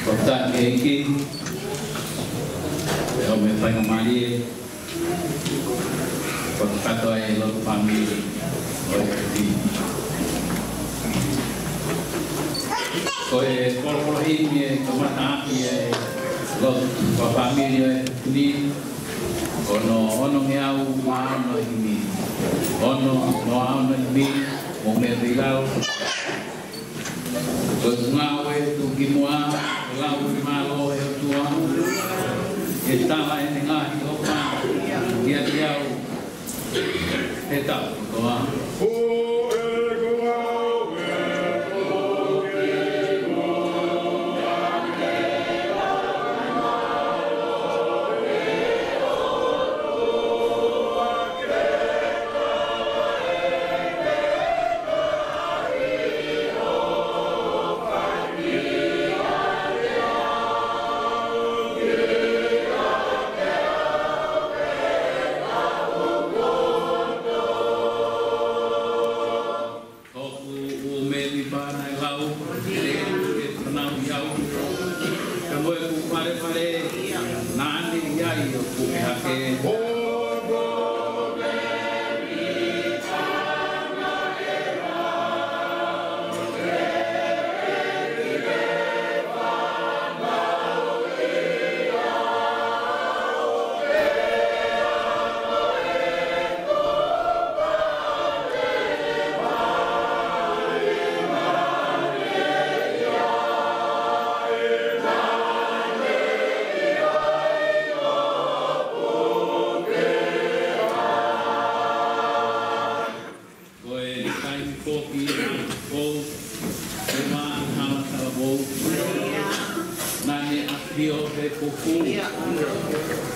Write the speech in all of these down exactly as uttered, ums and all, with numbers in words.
Ko e tangata ʻeiki, ʻio, mo e faingamālie, ko e kakato ʻa e lotu fāmili ʻo e timi. Ko e koloa himi ʻe kamata ʻaki e lotu fakafāmili ʻo e timi, ko hono onongeau mā ono himi. Ono noa ono himi, mo e meʻa pē ʻi lalo. Ko e ngāue tuʻukimuʻa, lau ʻi mālō ʻe ʻOtua, ʻe tala ʻene ngaahi ʻofa kiate au he taʻu kotoa. ʻOku ou meʻa pē naʻe lau, ʻe ke fanau ʻi au. Ka mo e ku fale fale, naʻa ne ʻi ai ʻo puke hake. Ko e taimi foki naʻa ku fou he maʻa hala talavou. Naʻa ne ʻafio he puku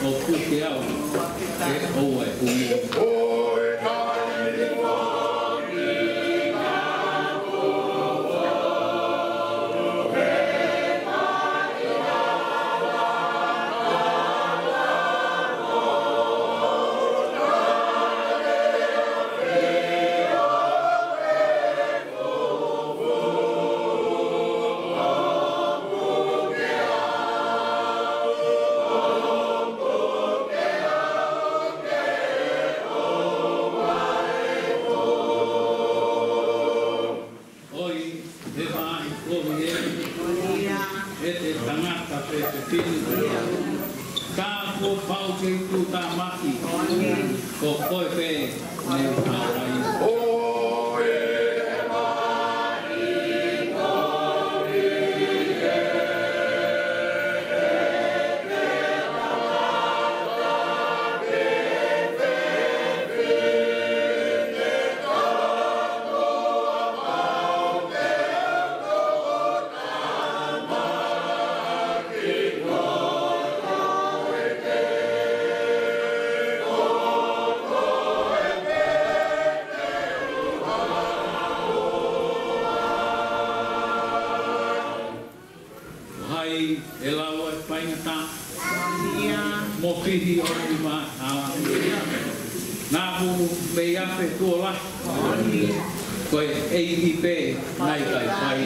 ʻo puke au ke ʻoua ʻe humu. ʻOi, he maʻi kovi ē, ʻe te tangata pē te tini. Ka kuo pau ke tuʻutāmaki, ko koe pē ne u haʻu ai. Hai, ʻe lau ʻa e faingataʻa. Mo fihi ʻo e maʻa. Naʻa ku mei afe tuʻo lahi. Ko e ʻEiki pē naʻe ʻikai fai.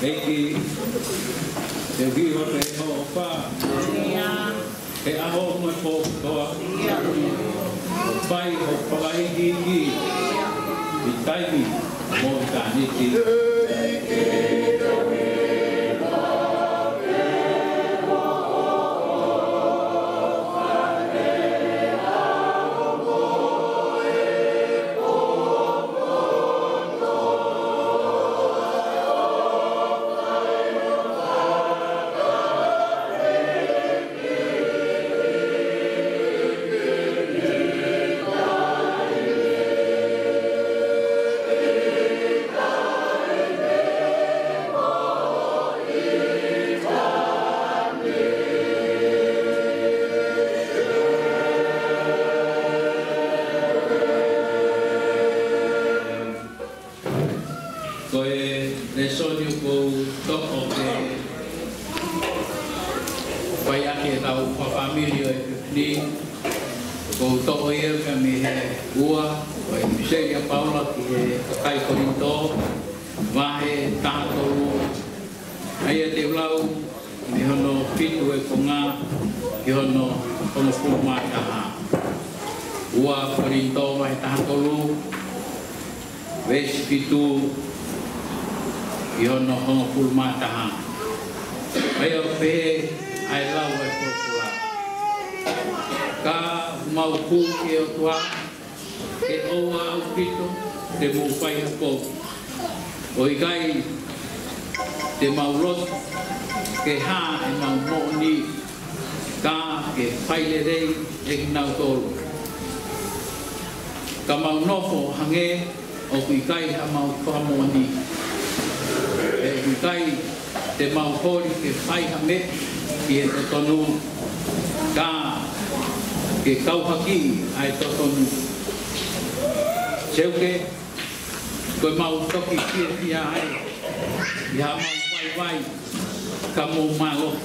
ʻEiki, te u hiva pē hoʻo ʻofa he ʻaho mo e pō kotoa. ʻO fai hoʻo fakaikiiki ʻi taimi mo ʻitāniti. Ko e lēsoni ʻoku ou toʻo ke fai ʻaki ʻetau fakafāmili ʻo e efiafi ni, ʻoku ou toʻo ia mei he ua ʻo e ʻipiseli ʻa Paula ki he kakai Kolinitō, vahe taha tolu, ʻa ia te u lau mei hono fitu ʻo e konga ki hono hongofulu mā taha. Ua Kolinitō vahe taha tolu, veesi fitu ki hono hongofulu mā taha. ʻA ia ʻoku pehē ʻa e lau ʻa e folofola: Ka mau hū ki he ʻOtua, ke ʻoua ʻaupito te mou fai ha pou. ʻO ʻikai te mau lotu ke hā ʻemau moʻoni, ka ke fai lelei ʻe kinautolu. Ka mau nofo hangē ʻoku ʻikai hamau fakamoʻoni. He ʻoku ʻikai te mau holi ke fai ha meʻa ki he totonu, ka ke kauhakiʻi ʻa e totonu. Seuke, ko e mau toki fiefia ai ʻi haʻamau vaivai ka mou mālohi.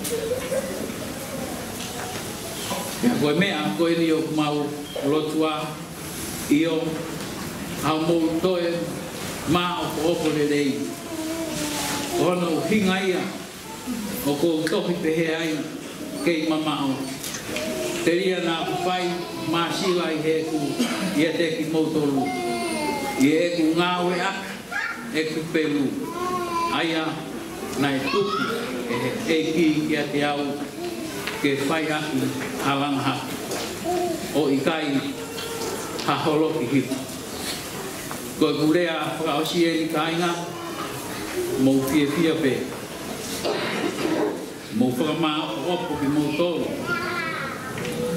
Pea ko e meʻa ko eni ʻoku mau lotua, ʻio, haʻamou toe māʻopoʻopo lelei. Ko hono ʻuhinga ia ʻoku ou tohi pehē ai kei mamaʻo, telia naʻa ku fai māsila ʻi heʻeku ʻiate kimoutolu, ʻi heʻeku ngāueʻaki ʻeku pelu, ʻa ia naʻe tuku ʻe he ʻEiki kiate au ke fai ʻaki ha langa hake, ʻo ʻikai ha holoki hiva. Ko ʻeku lea fakaʻosi eni, kāinga, mou fiefia pē. Mou fakamāʻopoʻopo kimoutolu.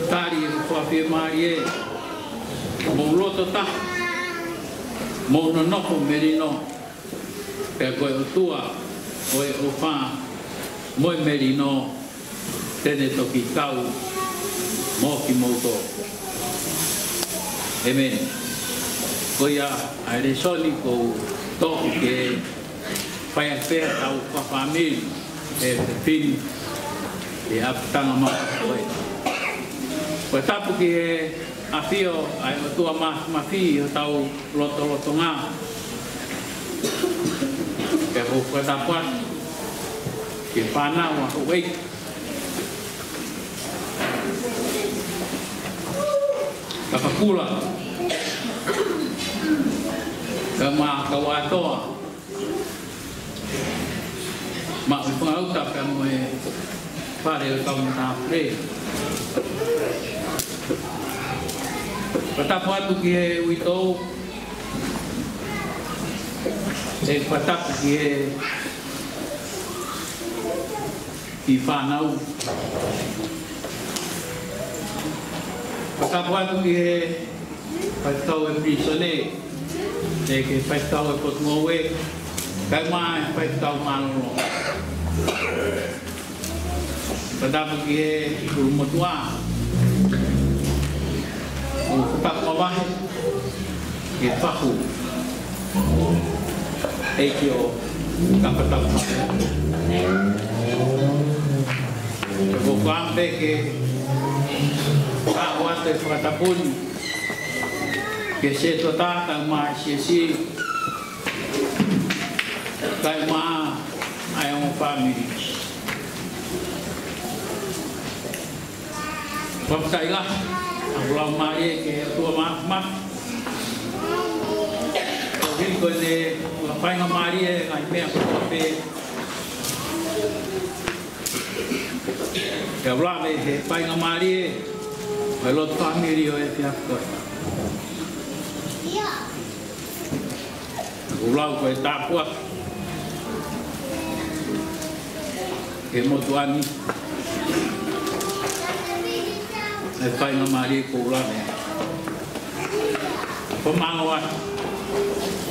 Tali ʻeku fakafiemālie. Mou loto taha. Mou nonofo melino. Pea ko e ʻOtua ʻo e ʻofa mo e melino te ne toki kau mo kimoutolu. ʻĒmeni. Ko ia ʻa e lēsoni ʻoku ou toʻo ke fai ʻaki pē ʻetau fakafāmili he efiafi ni, he ʻapitanga māʻoniʻoni. Ko e tapu ki he ʻafio ʻa e ʻOtua Māfimafi ʻi hotau lotolotonga. Pea ʻoku ou fakatapu atu ki he fānau ʻa houʻeiki, Kapakula, kae ʻumaʻā Kauatoa, Maʻuʻi Fangauta pea mo e fale ʻo e kau matāpule. Fakatapu atu ki he uitou, ʻe fakatapu ki he kiʻi fānau. Fakatapu atu ki he faifekau ʻo e pilīsone, ʻe ki he faifekau ʻo e potungāue, kae ʻumaʻā e faifekau mālōlō. Fakatapu ki he ʻulumotuʻa, ʻo fakatapu mavahe ki he fahu, ʻEiki ʻo Kapakula. Ko e fakaʻamu pē ke faʻu atu e fakatapu ni ki he sētuata kae ʻumaʻā e siasi, kae ʻumaʻā Fāmili. Fakafetaʻi lahi, ʻoku laumālie ki he ʻOtua Māfimafi. Ko e hili ko ʻene faingamālie ngaahi meʻa kotoa pē. Ke u lave he faingamālie ʻo e lotu fāmili ʻo e efiafi ko eni. ʻOku lau ko e tāpuaki ki he motuʻa ni, ʻa e faingamālie ko u lave. Ko mālō atu,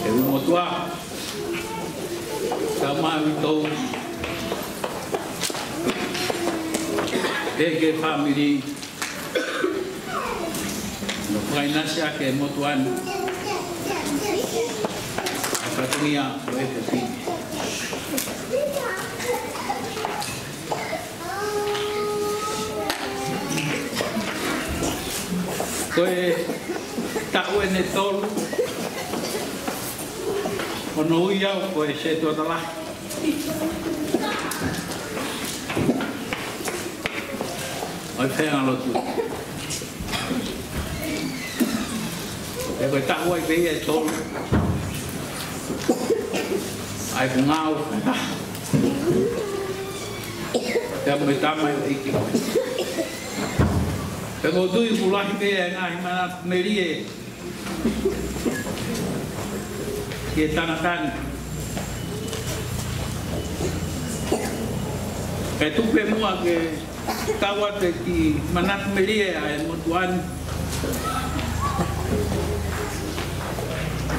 ʻe ʻū motuʻa, ka mau i tō, ʻe ke fāmili, no fakaʻinasi ʻa e motuʻa ni. ʻA e fatongia ʻo e fefine. Ko e taʻu ʻeni ʻe tolu, ʻo ne ui au ko e Setuata Lahi ʻo e Feʻangalotu. Pea ko e taʻu ai pē ia ʻe tolu, ʻa ʻeku ngāue. Pea mo e tama ʻeiki. Pea ʻoku ou tui ʻoku lahi pē ʻa e ngaahi manatu melie ki he tangata ni. Kae tuku pē muʻa ke kau atu e kiʻi manatu melie ʻa e motuʻa ni.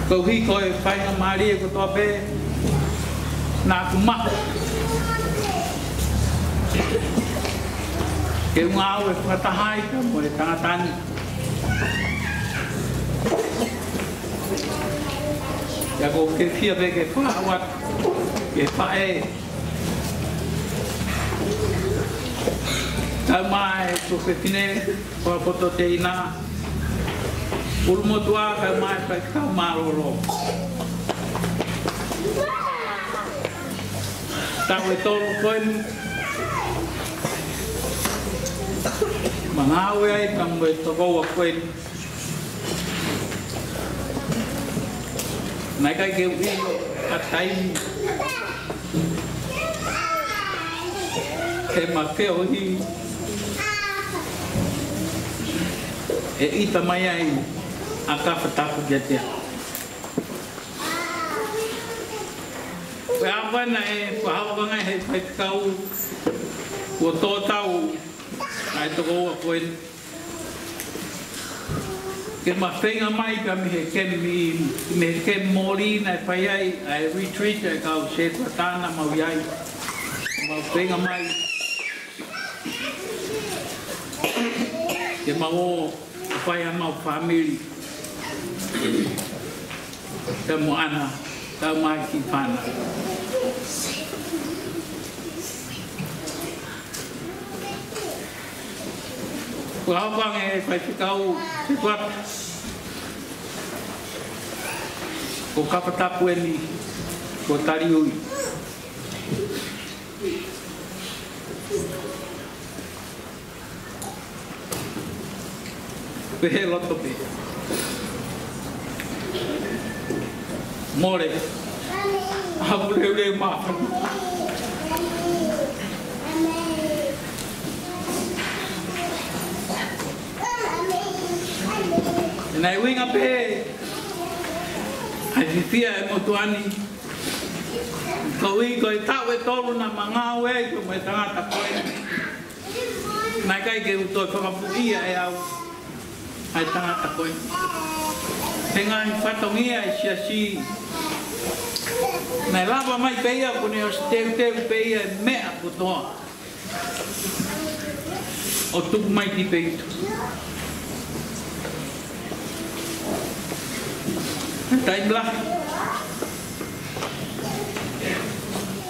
Koeʻuhi ko e faingamālie kotoa pē naʻa ku maʻu ke u ngāue fakataha ai pea mo e tangata ni. Pea ʻoku ou fiefia pē ke fakahā atu ki he faʻē, kae ʻumaʻā e tuofefine, fakafoʻituitui, ʻulumotuʻa, kae ʻumaʻā e faifekau mālōlō. Taʻu ʻe tolu ko eni, ma ngāue ai pea mo e tokoua ko eni. Naʻe ʻikai ke u ʻilo ha taimi ʻe ma feohi ʻe ʻita mai ai ʻa Kafatapu kiate au. Pea ʻa ia naʻe fakahā ange ʻe he faifekau kuo tō tau ʻa e tokoua ko eni, ke ma feinga mai pea mei he kemi, mei he kemi moli naʻe fai ai ʻa e retreat ʻa e kau Setuata na mau ʻi ai. Mau feinga mai ke mau ō ʻo fai ʻa mau fāmili. Pea mo ʻAna, tau mai ki Pana. Kuo hoko ange ʻe he faifekau Setuata ko Kafatapu eni kuo taliui. Pehē loto pē. Mole. ʻApu leuleu māfana. Naʻe ʻuhinga pē ʻa e fiefia ʻa e motuʻa ni, koeʻuhi ko e taʻu ʻe tolu naʻa ma ngāue ai pea mo e tangata ko eni. Naʻe ʻikai ke u toe fakapuʻia ʻe au ʻa e tangata ko eni. He ngaahi fatongia ʻa e siasi, naʻe lava mai pē ia kuo ne ʻosi teuteu pē ia e meʻa kotoa ʻo tuku mai ki peito. He taimi lahi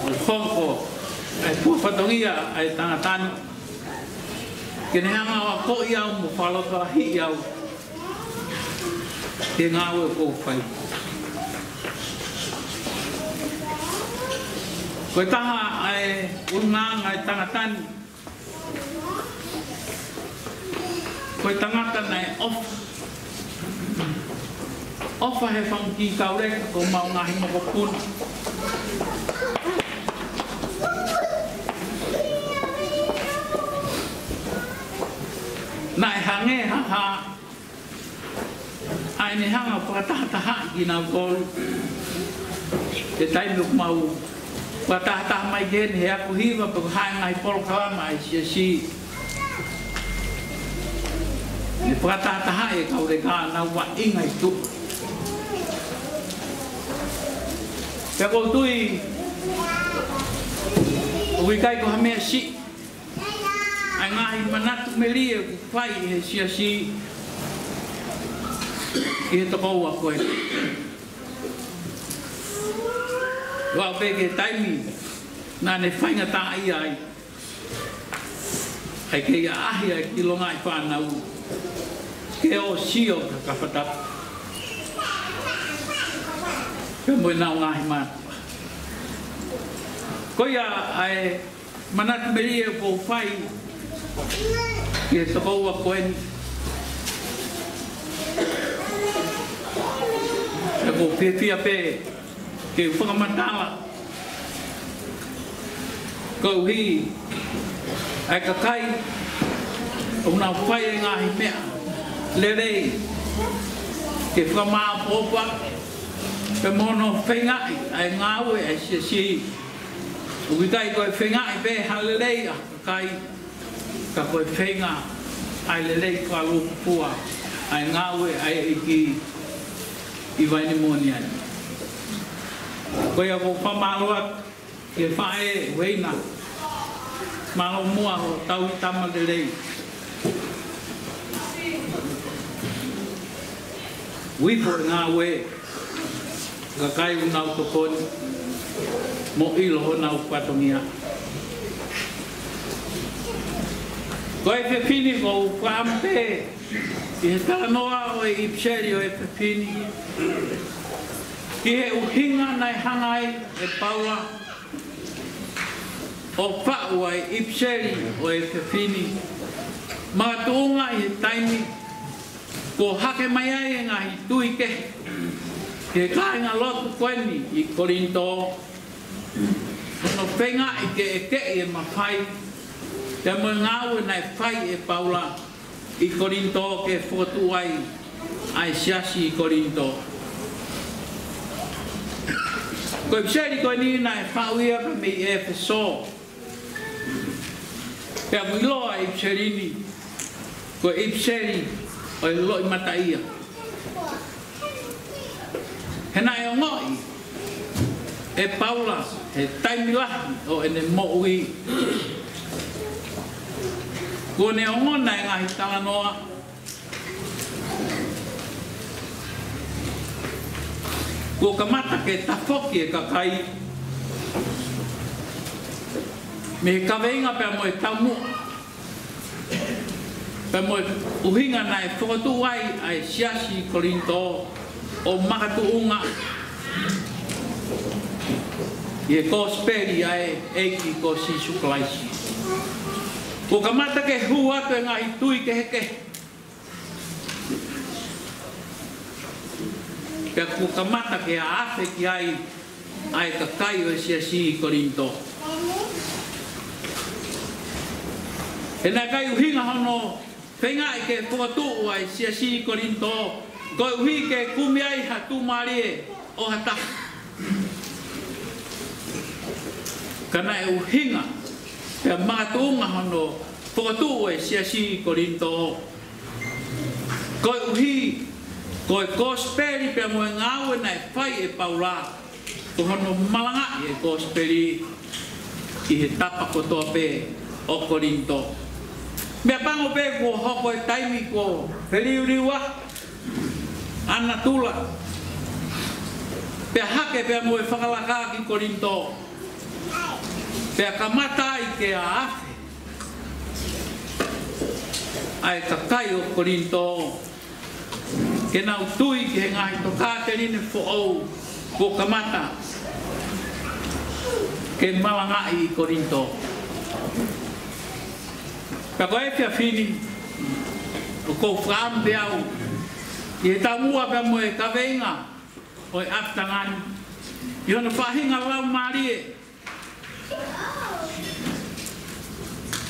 ʻoku hoko ai e pua fatongia ʻa e tangata ni ke ne hanga ʻo akoʻi au mo fakalotolahiʻi au ki he ngāue ʻoku ou fai. Ko e taha ʻa e ʻulungaanga ʻa e tangata ni, ko e tangata naʻe ʻofa. ʻOfa he fanga kiʻi kauleka ko homau ngaahi mokopuna. Naʻe hangē ha hā ʻa ʻene hanga ʻo fakatahatahaʻi kinautolu. He taimi ʻoku mau fakatahataha mai ki heni he ako hiva pe ko e hā e ngaahi polokalama ʻa e siasi, ne fakatahatahaʻi e kauleka ʻo nau vaʻinga ʻi tuʻa. Pea ʻoku ou tui ʻoku ʻikai ko ha meʻa siʻi ʻa e ngaahi manatu melie ʻoku fai ʻe he siasi ki he tokoua ko ē. Ua pē ki he taimi naʻa ne faingataʻaʻia ai, ʻa e kei ʻaʻahi ʻa e kiʻi longaʻi fānau ke ō ʻo sio ki he kafatapu pea mo ʻenau ngaahi mātuʻa. Ko ia ʻa e manatu melie ʻoku ou fai ki he tokoua ko eni. ʻOku ou fiefia pē ke u fakamatala koeʻuhi ʻa e kakai ʻoku nau fai e ngaahi meʻa lelei ke fakamāʻopoʻopo pea mo hono feingaʻi ʻa e ngāue ʻa e siasi. ʻOku ʻikai ko e feingaʻi pē ha lelei ʻa e kakai, ka ko e feinga ʻa e lelei fakalūkufua ʻa e ngāue ʻa e ʻEiki ʻi Vainimoni ni. Ko ia ʻoku ou fakamālō atu ki he faʻē Ueina, mālō muʻa hoʻo tauhi tama lelei. Ui ko e ngāue kakai ʻoku nau tokoni mo ʻilo honau fatongia. Ko e efiafi ni ʻoku ou fakaʻamu pē ʻi he talanoa ʻo e ʻipiseli ʻo e efiafi ni ki he ʻuhinga naʻe hanga ai ʻe Paula ʻo faʻu ʻa e ʻipiseli ʻo e efiafi ni, makatuʻunga ʻi he taimi kuo hake mai ai e ngaahi tui kehe ki he kāingalotu ko eni ʻi Kolinitō, hono feingaʻi ke ʻekeʻi e mafai pea mo e ngāue naʻe fai ʻe Paula ʻi Kolinitō ke fokotuʻu ai ʻa e siasi ʻi Kolinitō. Ko e ʻipiseli ko eni naʻe faʻu ia mei ʻEfesō. Pea ʻoku ʻiloa e ʻipiseli ni ko e ʻipiseli ʻo e loʻimataʻia. He naʻe ongoʻi ʻe Paula he taimi lahi ʻo ʻene moʻui, kuo ne ongona e ngaahi talanoa kuo kamata ke tafoki e kakai mei he kaveinga pea mo e taumuʻa pea mo e ʻuhinga naʻe fokotuʻu ai ʻa e siasi ʻi Kolinitō ʻo makatuʻunga ʻi he kosipeli ʻa e ʻEiki ko Sīsū Kalaisi. Kuo kamata ke hū atu e ngaahi tui kehekehe, pea kuo kamata ke afe ki ai ʻa e kakai ʻo e siasi ʻi Kolinitō. He naʻe ʻikai ʻuhinga hono feingaʻi ke fokotuʻu ʻa e siasi ʻi Kolinitō koeʻuhi ke kumi ai ha tuʻumālie ʻo ha taha. Ka naʻe ʻuhinga pea makatuʻunga hono fokotuʻu e siasi ʻi Kolinitō koeʻuhi ko e kosipeli pea mo e ngāue naʻe fai ʻe Paula, ko hono malangaʻi e kosipeli ʻi he tapa kotoa pē ʻo Kolinitō. Meʻapango pē kuo hoko e taimi kuo feliuliua ʻa natula, pea hake pea mo e fakalaka ki Kolinitō, pea kamata ai ke afe ʻa e kakai ʻo Kolinitō ke nau tui ki he ngaahi tokāteline foʻou kuo kamata ke malangaʻi ʻi Kolinitō. Pea ko e efiafi ni, ʻoku ou fakaʻamu pē au, ʻi he taumuʻa pea mo e kaveinga ʻo e ʻapitanga ni, ʻi hono faʻahinga laumālie,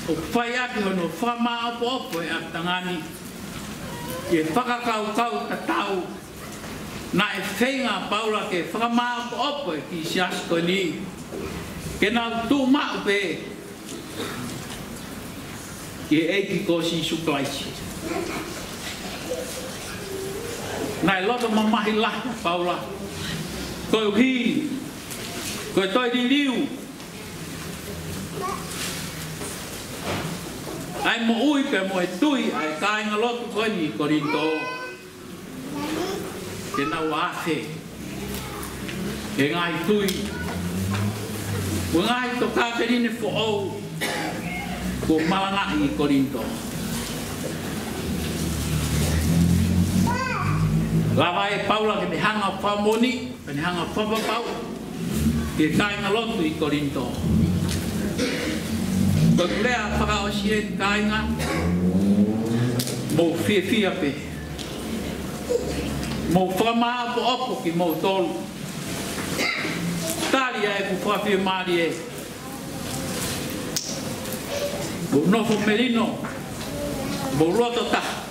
ʻoku fai ʻaki hono fakamāʻopoʻopo e ʻapitanga ni, ʻi he fakakaukau tatau naʻe feinga ʻa Paula ke fakamāʻopoʻopo e kiʻi siasi ko eni, ke nau tuʻu maʻu pē ki he ʻEiki ko Sīsū Kalaisi. Naʻe loto mamahi lahi ʻa Paula, koeʻuhi ko e toe liliu ʻa e moʻui pea mo e tui ʻa e kāingalotu ko eni ʻi Kolinitō, ke nau afe he ngaahi tui mo e ngaahi tokāteline foʻou kuo malangaʻi ʻi Kolinitō. Lava ʻe Paula ke ne hanga ʻo fakamoʻoni, ke ne hanga ʻo fakapapau ki he kāingalotu ʻi Kolinitō. Ko e lea fakaʻosi eni, kāinga, mou fiefia pē. Mou fakamāʻopoʻopo kimoutolu. Tali ʻa ʻeku fakafiemālie. Mou nofo melino. Mou loto taha.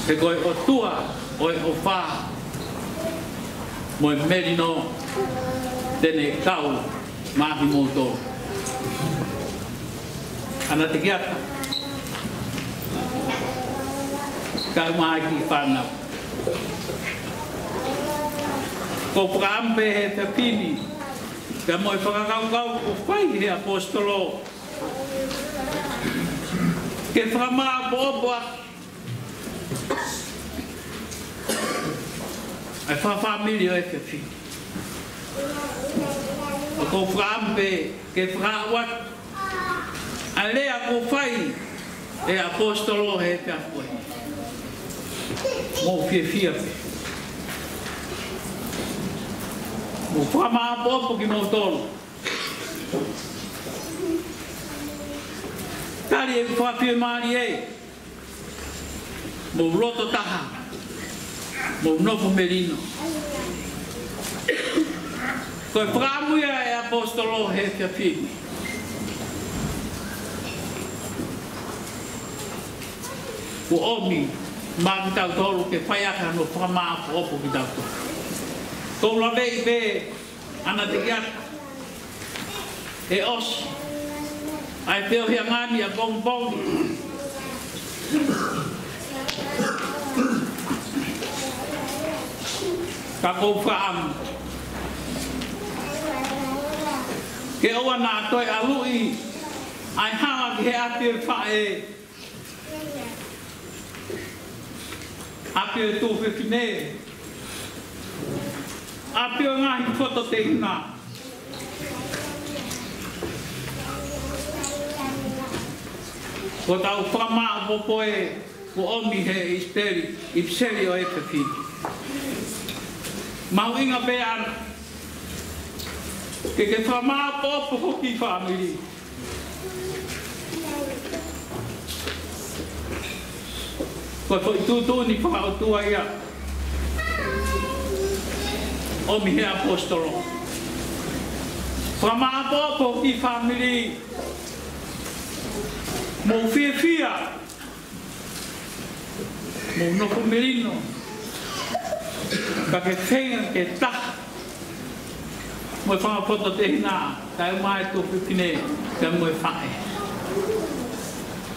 He ko e ʻOtua ʻo e ʻofa mo e melino te ne kau maʻa kimoutolu. ʻAnatekiaka, kae ʻumaʻā e kiʻi fānau. ʻOku ou fakaʻamu pē he efiafi ni, pea mo e fakakaukau kuo fai he ʻaposetolo, ke fakamāʻopoʻopo ʻa e fakafāmili ʻo e efiafi ni. ʻOku ou fakaʻamu pē ke fakaaʻu atu ʻa e lea kuo fai ʻe he ʻaposetolo he efiafi ko eni. Mou fiefia pē. Mou fakamāʻopoʻopo kimoutolu. Tali ʻeku fakafiemālie. Mou loto taha. Mou nofo melino. Ko e fakaʻamu ia ʻa e ʻaposetolo he efiafi ni. Kuo ʻomi maʻa kitautolu ke fai ʻaki hano fakamāʻopoʻopo kitautolu. ʻOku ou laveʻi pē ʻAnatekiaka, ʻe ʻosi ʻa e feohiʻanga ni ʻapongipongi. Ka ʻoku ou fakaʻamu ke ʻoua naʻa toe ʻaluʻi ʻa e hala ki he ʻapi ʻo e faʻē, ʻapi ʻo e tuofefine, ʻapi ʻo e ngaahi fototehina. Ko ʻetau fakamāʻopoʻopo ē kuo ʻomi he ʻipiseli, ʻipiseli ʻo e efiafi ni. Mahuʻinga pē ʻana ke ke fakamāʻopoʻopo ho kiʻi fāmili. Ko e foʻi tuʻutuʻuni fakaʻotua ia ʻomi he ʻaposetolo. Fakamāʻopoʻopo ho kiʻi fāmili. Mou fiefia. Mou nofo melino. Ka ke feinga ke taha mo e fanga fototehina, kae ʻumaʻā e tuofefine, kae mo e faʻē.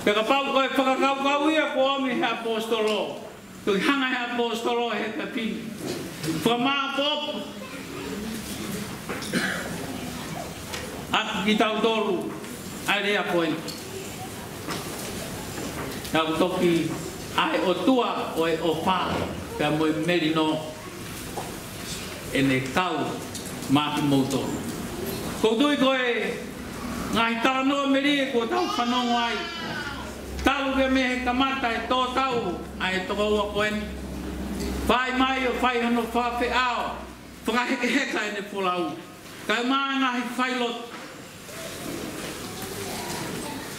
Pea kapau ko e fakakaukau ia kuo ʻomi he ʻaposetolo, toki hanga he ʻaposetolo he efiafi ni ʻo fakamāʻopoʻopo ʻaki kitautolu ʻa e lea ko eni. Ka ʻoku toki ʻa e ʻOtua ʻo e ʻofa pea mo e melino ʻe ne kau maʻa kimoutolu. ʻOku ou tui ko e ngaahi talanoa melie kuo tau fanongo ai, talu pē mei he kamata e tō tau ʻa e tokoua ko eni, fai mai ʻo fai hono fakafeʻao, fakahekeheka ʻene folau. Kae ʻumaʻā e ngaahi failotu.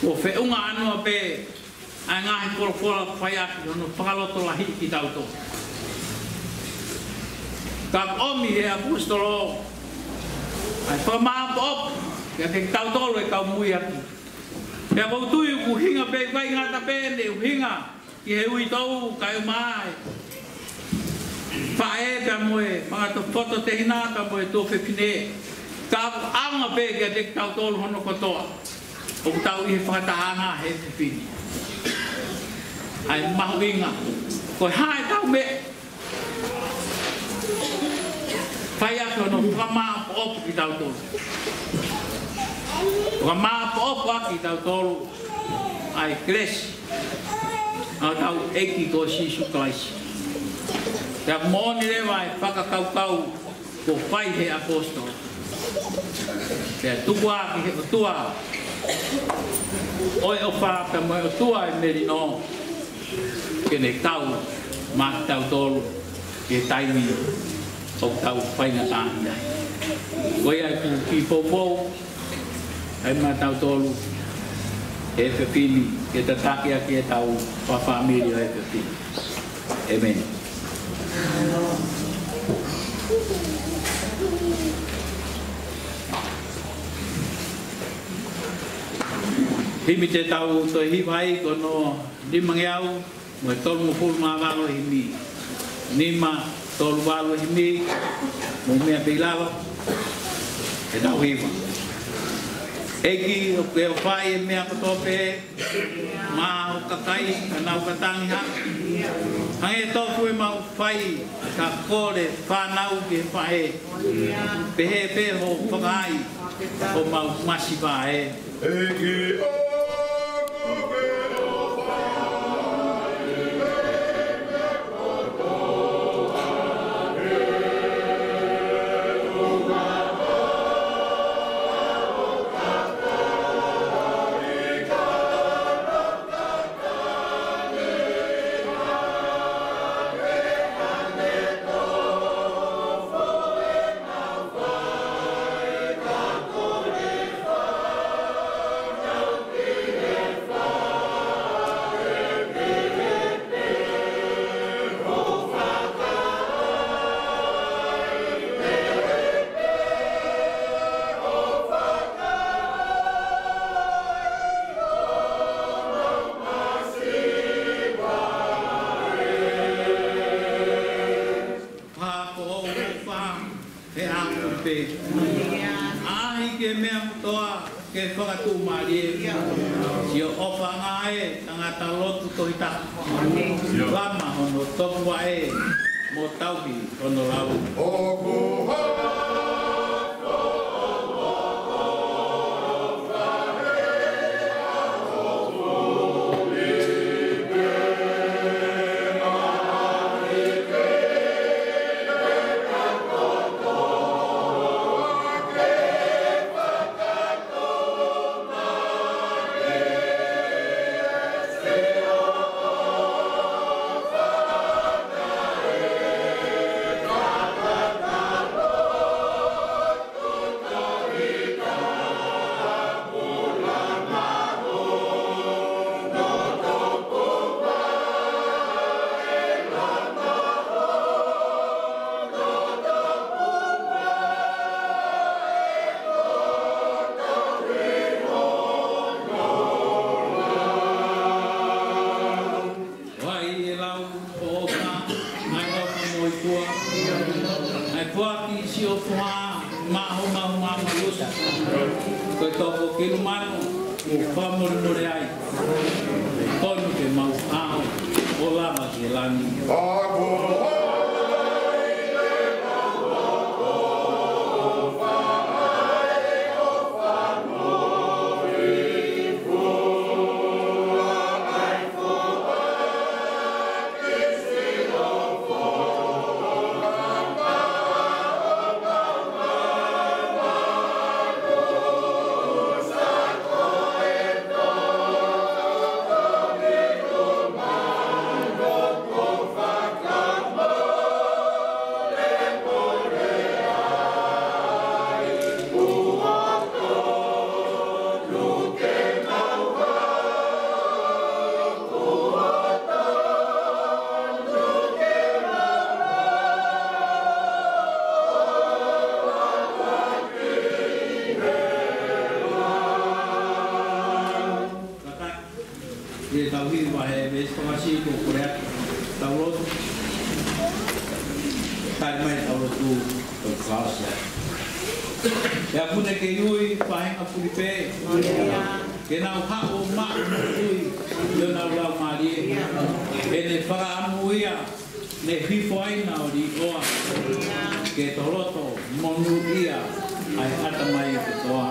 ʻOku feʻunga ʻānoa pē ʻa e ngaahi folofola fai ʻaki hono fakalotolahiʻi kitautolu. Ka ʻomi he ʻaposetolo ʻa e fakamāʻopoʻopo kiate kitautolu ʻe kau muiaki. Pea ʻoku ou tui ʻoku ʻuhinga pē, ʻikai ngata pē ʻene ʻuhinga ki he uitou kae ʻumaʻā e faʻē pea mo e fanga tokoto tehina pea mo e tuofefine. Ka ʻoku ʻaonga pē kiate kitautolu hono kotoa ʻoku tau ʻi he fakatahaʻanga he efiafi ni. ʻA e mahuʻinga, ko e hā ʻetau meʻa, fai ʻaki hono fakamāʻopoʻopo kitautolu. Fakamāʻopoʻopo ʻaki kitautolu ʻa e kelesi ʻa hotau ʻEiki ko Sīsū Kalaisi. Pea moʻoni leva e fakakaukau kuo fai he ʻaposetolo. Pea tuku ā ki he ʻOtua ʻo e ʻofa pea mo e ʻOtua ʻo e melino ke ne kau maʻatautolu he taimi ʻoku tau faingataʻaʻia ai. Ko ia ʻoku ou kiʻi poupou ai maʻatautolu he efiafi ni, ke tataki ʻaki ʻetau fakafāmili ʻo e efiafi ni. ʻĒmeni. Himi te tau toe hiva ai ko hono nimangeau mo e tolungofulu mā valu e himi. Nima tolu valu e himi, mou meʻa pē ʻi lalo, ʻetau hiva. ʻEiki, ʻoku ke ʻofaʻi e meʻa kotoa pē maʻa ho kakai, ka nau ka tangi hake. Hangē tofu ʻemau fai, ka kole fānau ki he faʻē. Pehē pē hoʻo fakahaaʻi homau masiva ē. ʻEiki, ʻoku ke ʻofaʻi e meʻa kotoa pē. Pea ko hoʻo ʻofa he ʻaho pē. ʻAʻahi ki he meʻa kotoa ke fakatuʻumālie. Siʻo ʻofaʻanga ē, tangata lotu Tohi Tapu. Lama hono topuvaʻe, mo tauhi hono lau. ʻOku hā Vaʻi e lau ʻo ʻofa, ngaahi ʻofa mo e kua, ngaahi foaki siʻo foha, maho maho maho malusa. Ko e toko kilu mano, ʻoku fakamolemole ai. Tonu ke mau ʻaʻau, ʻo lava ki he langi. Fakaʻosi ko e kole atu, tau lotu. Tali mai tau lotu, tau fakaʻosi atu. ʻE ʻApuna, ke ui faʻahinga fulipē ke nau haʻu ʻo maʻu moʻui ʻi honau laumālie. ʻEne fakaʻamu ia ne hifo ai ʻa e ʻOtua, ke toloto monūʻia ʻa e ʻatamai kotoa.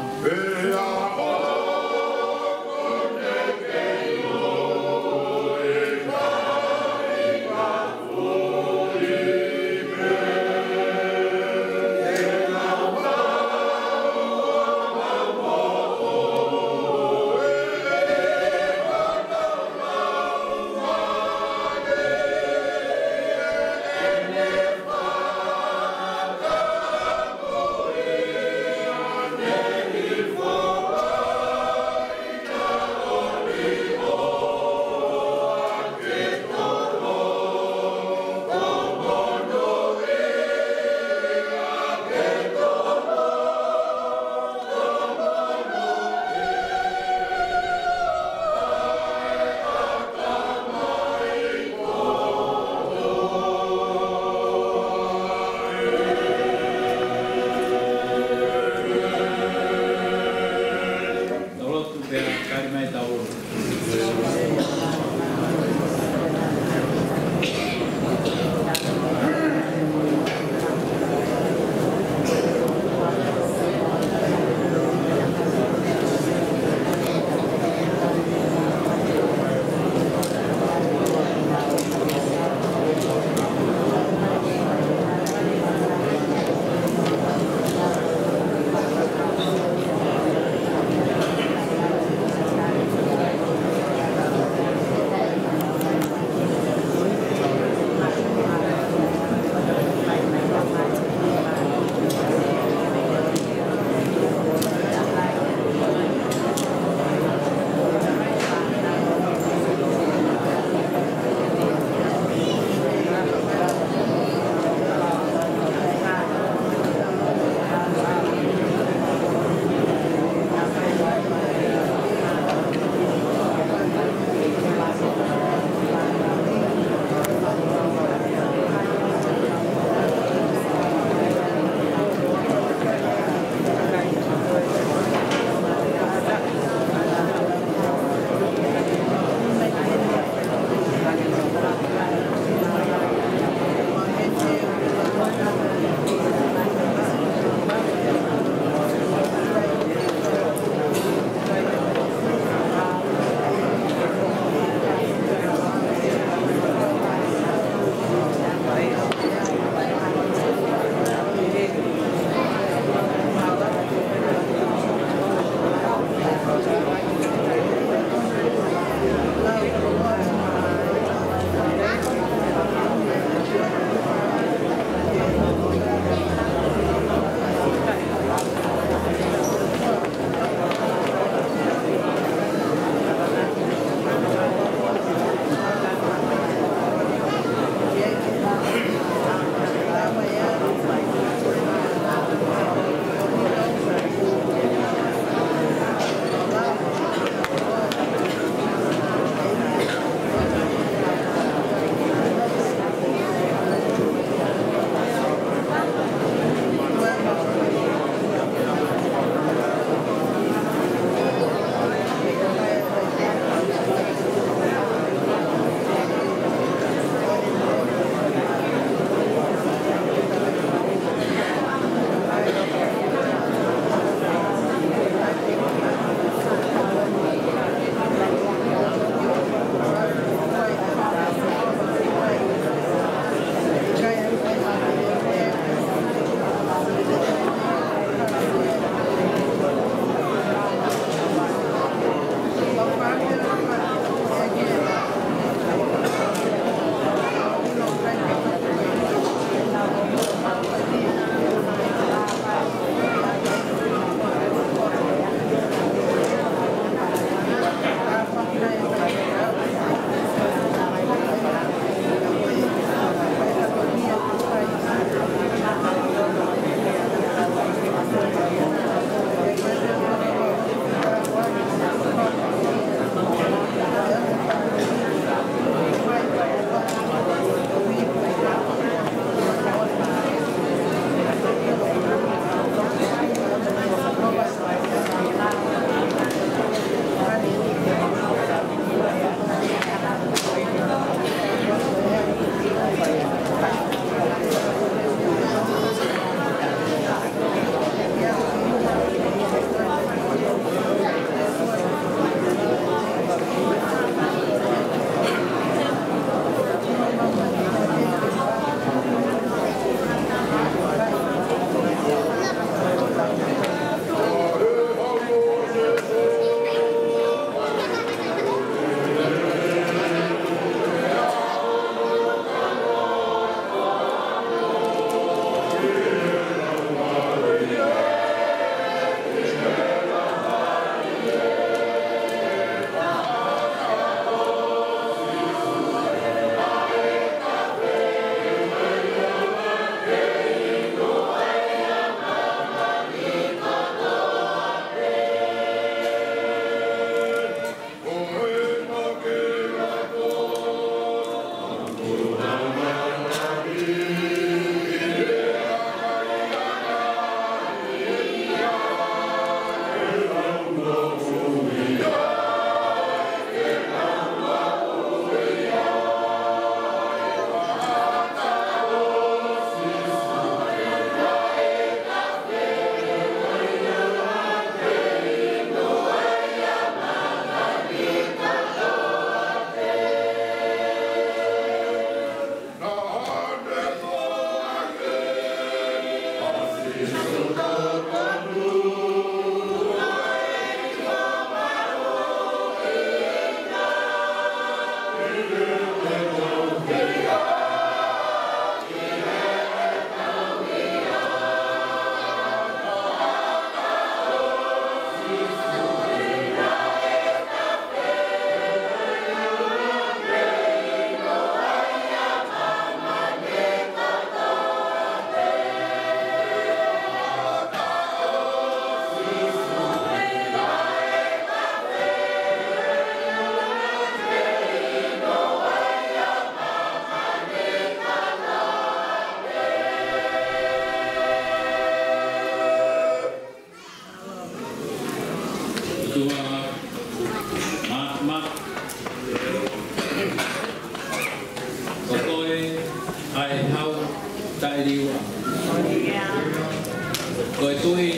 Ko e tuʻi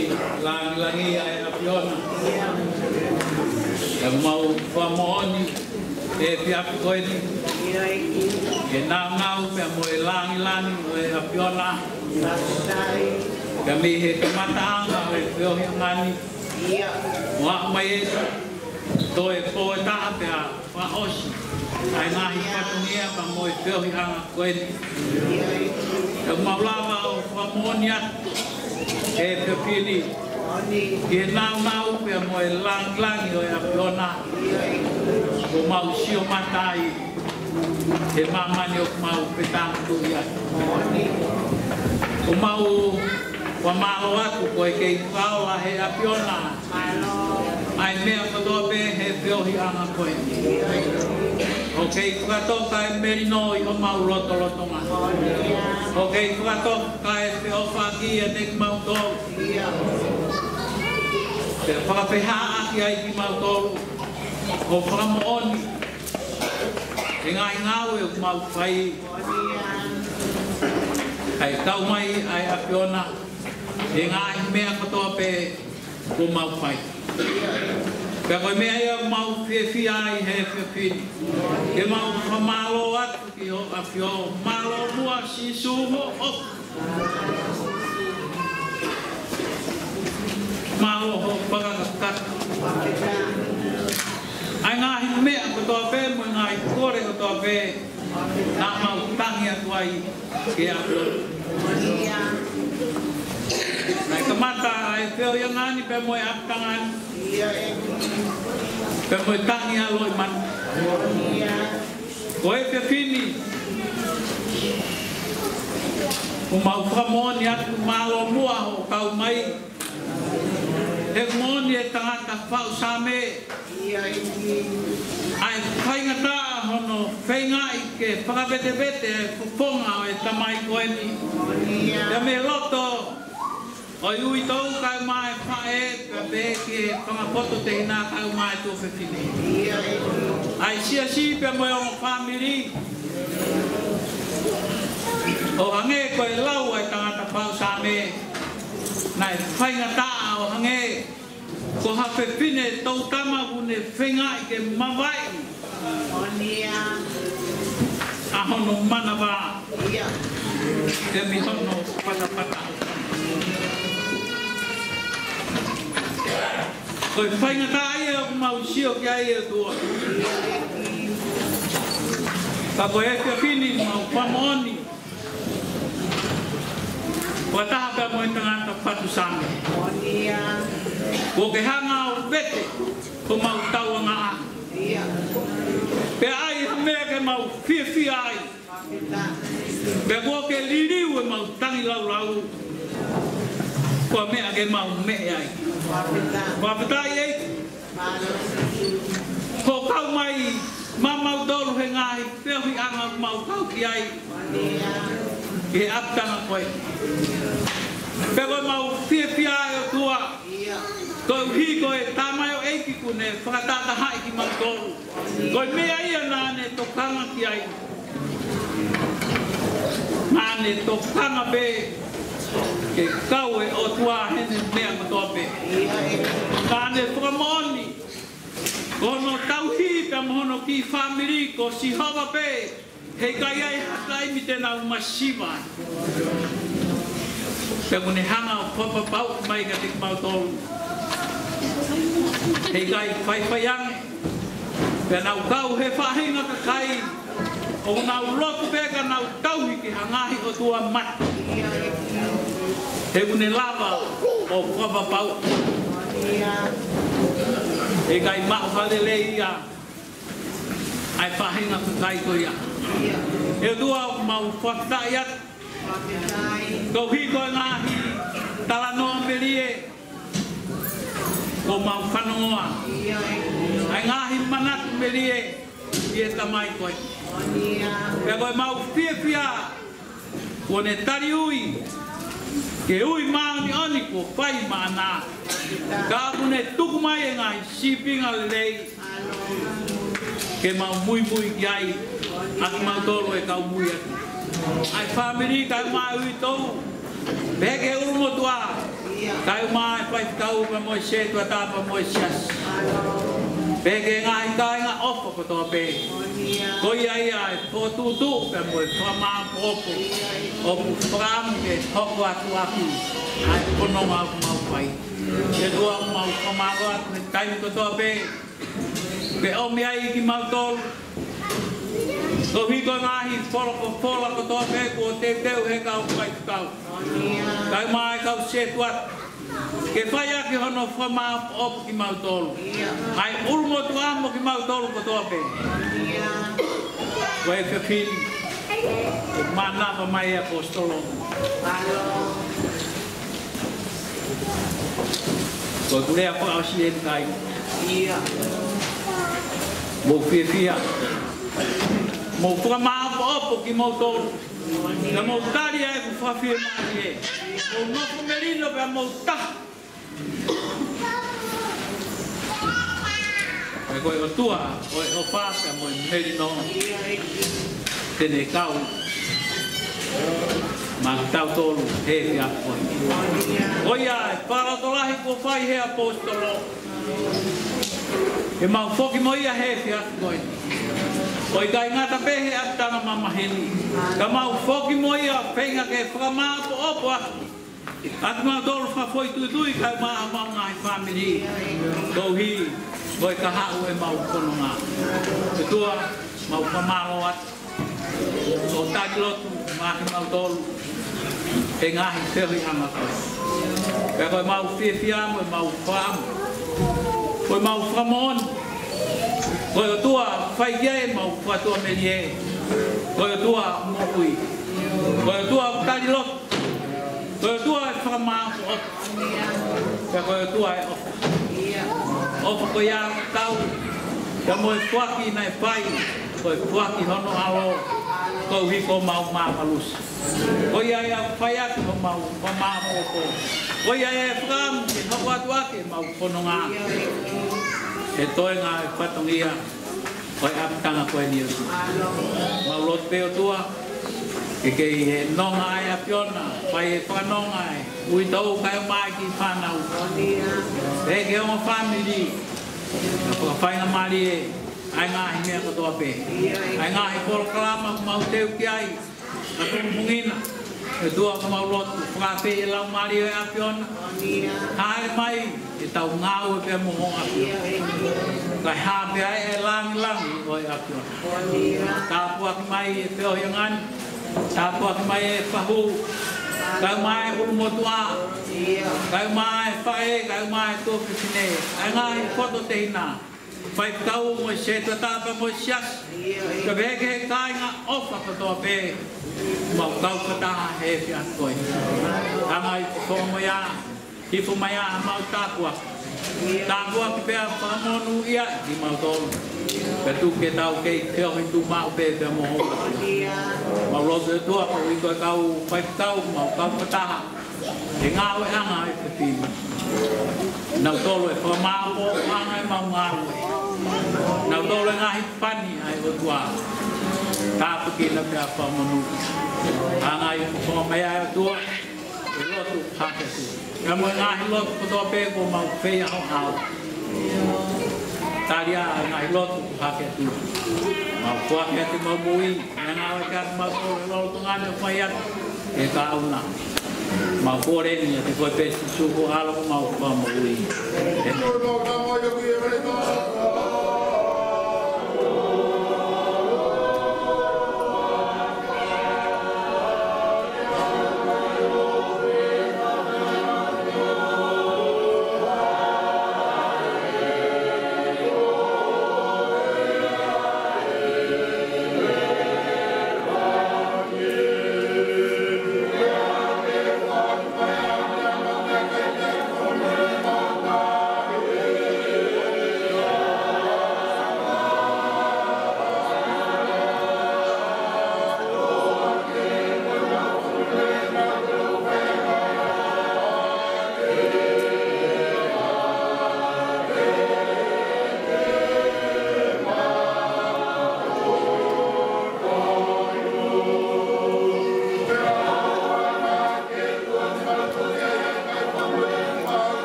langilangi ʻa e ʻAfiona. ʻOku mau fakamoʻoni he efiafi ko eni, ke nāunau pea mo e langilangi ʻo e ʻAfiona. Pea mei he kamataʻanga ʻo e feohiʻanga ni, ʻo aʻu mai eni, toe pō ʻe taha pea fakaʻosi ʻa e ngaahi fatongia pea mo e feohiʻanga ko eni. ʻOku mau lava ʻo fakamoʻoni atu he efiafi ni, ke nāunau pea mo e langilangi ʻo e ʻAfiona. ʻOku mau sio mata ai he māmani ʻoku mau fetānaki ai. ʻOku mau fakamālō atu ko e kei fakaola he ʻAfiona ʻa e meʻa kotoa pē he feohiʻanga ko eni. ʻOku kei fakatoka e melino ʻi homau lotolotonga. ʻOku kei fakatoka e feʻofaʻaki ʻiate kimautolu. Pea fakafehaʻaki ai kimautolu ʻo fakamoʻoni he ngaahi ngāue ʻoku mau fai, ʻa e kau mai ʻa e ʻAfiona he ngaahi meʻa kotoa pē ʻoku mau fai. Pea ko e meʻa ia ʻoku mau fiefia ai he efiafi ni, ke mau fakamālō atu ki ho ʻAfio. Mālō muʻa Sīsū hoʻo ʻofa. Mālō hoʻo fakakakato. ʻA e ngaahi meʻa kotoa pē mo e ngaahi kole kotoa pē naʻa mau tangi atu ai ki he ʻAfiona. Naʻe kamata ʻa e feohiʻanga ni pea mo e ʻapitanga ni, pea mo e tangi ʻa Loʻimata. Ko e efiafi ni, ʻoku mau fakamoʻoni atu, mālō muʻa hoʻo kau mai. He moʻoni e tangata faʻu Saame, ʻa e faingataʻa hono feingaʻi ke fakavetevete e fofonga ʻo e tamai ko eni. Pea mei loto ʻo e uitou kae ʻumaʻā e faʻē, pea pehē ki he fanga poto tehina kae ʻumaʻā e tuofefine. ʻA e siasi pea mo e ongo fāmili. ʻO hangē ko e lau ʻa e tangata faʻu Saame, naʻe faingataʻa ʻo hangē ko ha fefine toutama ʻoku ne feingaʻi ke mavaeʻi ʻa hono manava ʻi he mei hono patapata. Ko e faingataʻa ia ʻoku mau sio ki ai ʻe ʻOtua. Ka ko e efiafi ni mau fakamoʻoni, ʻo taha pea mo e tangata faʻu Saame. Kuo ke hanga ʻo vete homau tauʻanga. Pea ʻai ha meʻa ke mau fiefia ai. Pea kuo ke liliu ʻemau tangilāulau ko ha meʻa ke mau meʻe ai. Fakafetaʻi ʻEiki. Hoʻo kau mai maʻamautolu he ngaahi feohiʻanga ʻoku mau kau ki ai ʻi he ʻapitanga ko ē. Pea ʻoku mau fiefia ʻe ʻOtua, koeʻuhi ko e tamaioʻeiki kuo ne fakatahatahaʻi kimautolu. Ko e meʻa ia naʻa ne tokanga ki ai. Naʻa ne tokanga pē ke kau e ʻOtua heʻene meʻa kotoa pē. Naʻa ne fakamoʻoni ko hono tauhi pea mo hono kiʻi fāmili ko Sihova pē, heʻikai ʻi ai ha taimi te nau masiva ai. Pea kuo ne hanga ʻo fakapapauʻi mai kiate kimautolu, heʻikai faifai ange. Pea nau kau he faʻahinga kakai ʻoku nau lotu pē ka nau tauhi ki ha ngaahi ʻotua mate. He kuo ne lava ʻo fakapapauʻi. Heʻikai maʻu ha lelei ia ʻa e faʻahinga kakai ko ia. ʻE ʻOtua, ʻoku mau fakafetaʻi atu koeʻuhi ko e ngaahi talanoa melie kuo mau fanongoa, ʻa e ngaahi manatu melie ʻi he tamai ko ē. Pea ko ʻemau fiefia kuo ne tali ui, ke ui māʻoniʻoni kuo fai maʻana. Ka kuo ne tuku mai e ngaahi sīpinga lelei ke mau muimui ki ai, ʻa kimautolu e kau mui atu. ʻa e fāmili kae ʻumaʻā e uitou. Pehē ki he ʻulumotuʻa, kae ʻumaʻā e faifekau pea mo e sētuata pea mo e siasi. Pehē ki he ngaahi kāinga ʻofa kotoa pē. Ko ia ia e fokotuʻutuʻu pea mo e fakamāʻopoʻopo ʻoku fakaʻamu ke hoko atu ʻaki ʻa e fononga ʻoku mau fai. ʻE ʻOtua, mau fakamālō atu he taimi kotoa pē kuo ke ʻomi ai kimautolu. Koeʻuhi ko e ngaahi folofola kotoa pē kuo teuteu ʻe he kau faifekau kae ʻumaʻā e kau sētuata ke fai ʻaki hono fakamāʻopoʻopo kimautolu. ʻA e ʻulumotuʻa mo kimautolu kotoa pē. Ko e fefine, ʻo mānava mai e ʻaposetolo. Ko e kulea fakaʻosi eni, kāinga. Mou fiefia. Mou fakamāʻopoʻopo kimoutolu. Pea mou tali ʻa ʻeku fakafiemālie. Mou nofo melino pea mou taha. He ko e ʻOtua ʻo e ʻofa pea mo e melino te ne kau maʻa kitautolu he efiafi ko eni. Ko ia e fakalotolahi kuo fai ʻe he ʻaposetolo, ke mau foki mo ia he efiafi ko eni. ʻOku ʻikai ngata pē he ʻapitanga mamahi ni, ka mau foki mo ia ʻo feinga ke fakamāʻopoʻopo ʻaki ʻa kimautolu fakafoʻituitui kae ʻumaʻā homau ngaahi fāmili. Koeʻuhi ko e kahaʻu ʻemau fononga. ʻOtua, mau fakamālō atu ʻo tali lotu maʻa kimautolu he ngaahi feohiʻanga ko eni. Pea ko ʻemau fiefia mo ʻemau fakaʻamu, ko ʻemau fakamoʻoni, ko e ʻOtua fai ki ai ʻemau fatuʻamelie. Ko e ʻOtua moʻui. Ko e ʻOtua tali lotu. Ko e ʻOtua ʻe fakamāʻopoʻopo. Pea ko e ʻOtua ʻe ʻofa. ʻOfa ko ia ʻoku tau, pea mo e foaki naʻe fai, ko e foaki hono ʻAlo, koeʻuhi ko homau mamalusi. Ko ia ia ʻoku fai ʻaki homau fakamāʻopoʻopo. Ko ia ia ʻe fakaʻamu ke hoko atu ʻaki ʻemau fononga he toenga e fatongia ʻo e ʻapitanga ko eni, ʻOtua. Mau lotu pē, ʻOtua, ke kei he nonga ʻa e ʻAfiona, fai e fakanonga ʻa e uitou kae ʻumaʻā e kiʻi fānau. Pehē ki he ongo fāmili, ʻa e fakafaingamālie, ʻa e ngaahi meʻa kotoa pē. ʻA e ngaahi polokalama ʻoku mau teu ki ai, ka tō mungina, ʻOtua, ʻoku mau lotu, fakaafeʻi e Laumālie ʻo e ʻAfiona. Hāʻele mai ʻetau ngāue pea mo ho ʻAfio. Kae hā pē ʻa e lāngilangi ʻo e ʻAfiona. Tāpuaki mai e feohiʻanga ni. Tāpuaki mai e fahu. Kae ʻumaʻā e ʻulumotuʻa. Kae ʻumaʻā e faʻē, kae ʻumaʻā e tuofefine. ʻA e ngaahi poto tehina, faifekau mo e sētuata pea mo e siasi. Kae pehē ki he kāinga ʻofa kotoa pē, mau kau fakataha he efiafi ko eni. Hanga ʻi he fofonga mo ia, hifo mai ʻa homau tāpuaki. Tāpuaki pea fakamonūʻia kimautolu. Pea tuku ke tau kei feohi tuʻumaʻu pē pea mo ho. Mau lotu, ʻOtua, koeʻuhi ko e kau faifekau, mau kau fakataha he ngāueʻanga ʻo e fefine. Nautolu ʻe fakamāʻopoʻopo ʻaki ʻemau ngāue. Nautolu e ngaahi pani ʻa e ʻOtua. Tāpuekina pea fakamonūʻia. Hanga ʻi he fofonga mo ia, ʻOtua, e lotu hake atu. Pea mo e ngaahi lotu kotoa pē kuo mau fai ʻi ho ʻao. Tali ʻa e ngaahi lotu hake atu. Mau foaki atu ʻemau moʻui. Meʻa ngāue kiate kimautolu he lolotonga ni ʻo fai atu e kahaʻu na. Mau kole ni ʻiate koe pē Sīsū ko e ʻAlo ko homau Fakamoʻui. ʻĒmeni.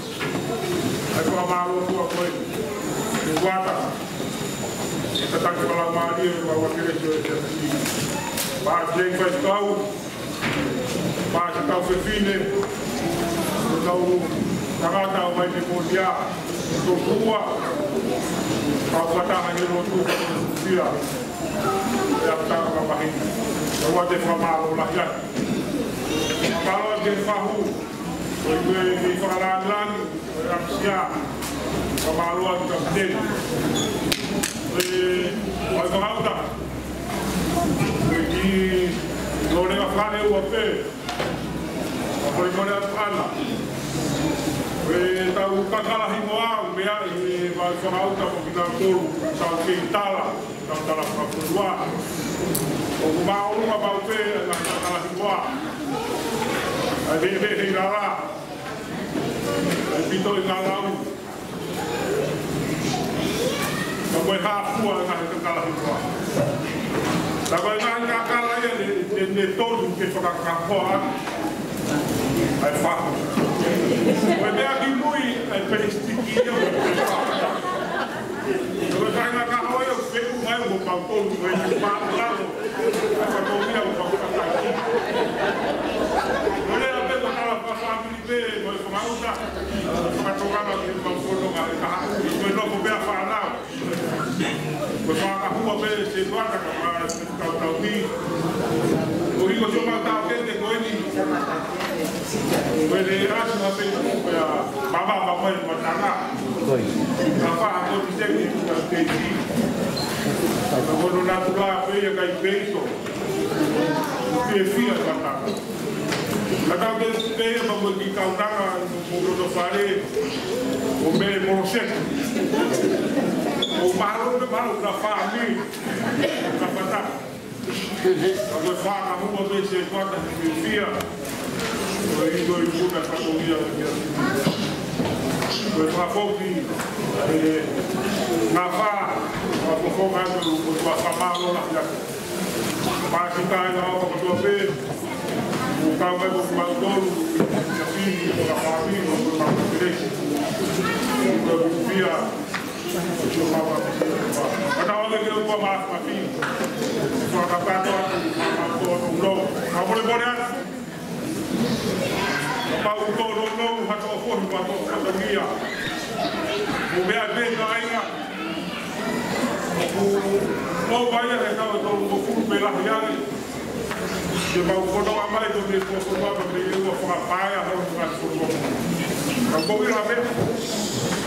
ʻa e fakamālō kuo ʻoatu ʻe he ʻOtua. ʻI he tataki fakalaumālie ʻo e Maʻu Kelesi ʻo e Siasi. Pea ki he faifekau, pea ki he kau fefine, ʻo e kau tangata ʻo mai ki Moʻonia, tokua, kau fakataha he lotu, kau fia, ʻe ʻapi tau ka mahi. Tau ʻoatu e fakamālō lahi atu. Fakamālō ki he fahu, ʻo e, ʻo e fakalāngilangi, ʻo e ʻapisia, fakamālō atu ki he kapiteni. ʻO e, ʻo e fakauta, ʻo e ki Lōlenga Fale ua pē, ʻa Kolekole atu ʻana. ʻO e tau kakala hingoa, ʻo meʻa ʻi he ʻo e fakauta mo kinautolu, tau kei tala, tau tala fakafonua. ʻOku māʻolunga maʻu pē, ʻa e ngaahi kakala hingoa. ʻA e veʻe, veʻe he lala. ʻAupito e kalau. Ka ko e hā fua e ngaahi kakala hiva. Ka ko e ngaahi kakala ia ne, ne, ne tonu ke fakakahoa ʻa e fahu. Ko e meʻa ki mui ʻa e peisitiki ia mo e fahu. Ka ko e ngaahi kakala ia ʻoku feʻunga ai mo pau tonu ko e fahu lalo. Ka ko ia ʻoku fakataki. Ko e lea pē ko e tala fakafāmili pē mo e fakaʻuta. Fakatokanga ki he mau fononga ʻe taha. Ko e nofo pē ʻa fānau. Ko e fakahua pē se tuata ka ma se tautau ni. Ko hiko so mau tau kete ko eni. Ko e le rasu ha pē tuku pē ʻa mama mama e matanga. Ka faha ko ti semi ka keisi. Ka ko no natula pē ia kai peiso. Fiefia matanga. Ka tau ke pē ia ma ko ki kaunanga mo loto fale. ʻO me mo se. ʻO mahalo me mahalo ka fāmi. Ka pata. Ka ko e fakahua pē se tuata fiefia. Ko e ʻilo i muna ka ko ia ia. Ko e fakafoki. ʻE, ngā fā. Fakafoki ngā tolu ko tua fakamālō lahi atu. Pāsikai na o kotoa pē, ʻo kau mai mo kimautolu, ka pini, ko ka pāpini, ko ka pāpini. Ko ka pia, ko ka pāpini. Ka tau ake ke ua mā ka pini. Ko ka pāpini, ko ka pāpini, ko ka pāpini. Ka mole mole ana. Kapau ʻoku tōnounou ha tō fohi mo ha tō fatongia. Mo meʻa pē ka ʻai ʻa. ʻOku ʻo mai ʻa e tau e tōnounou fulu pē lahi ange. Ke mau kono a mai tō me kō kono a me e ua fakapaea hau fakasono. Ka ko ira pē.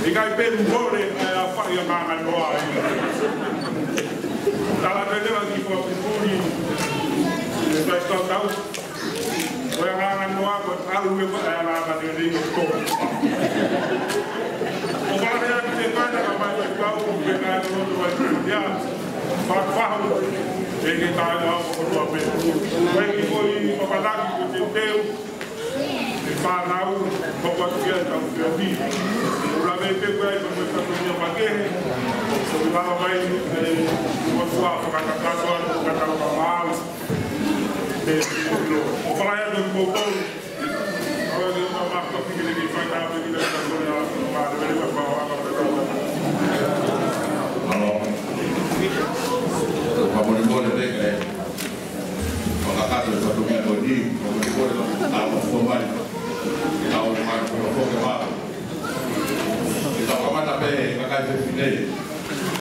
ʻIkai pē mole ʻa e a fai a nganganoa ai. Tala pē lewa ki fakapupuni. E tai tau tau. Ko e nganganoa, ko e ʻalu e ko e nganganoa lelei ʻo tō. ʻO fakahe atu te mana ka mai te kau, ko e ngāue loto vai ia. Fakafahu, e ke tae ua ko kotoa pē. Ko e ki ko i papanaki ko te teu. E fānau, ko kua kia tau kia ti. Ula me pe ko e ko e tau kia makehe. Ko i lava mai, e, ko tua fakatakato, ko tau ka mau.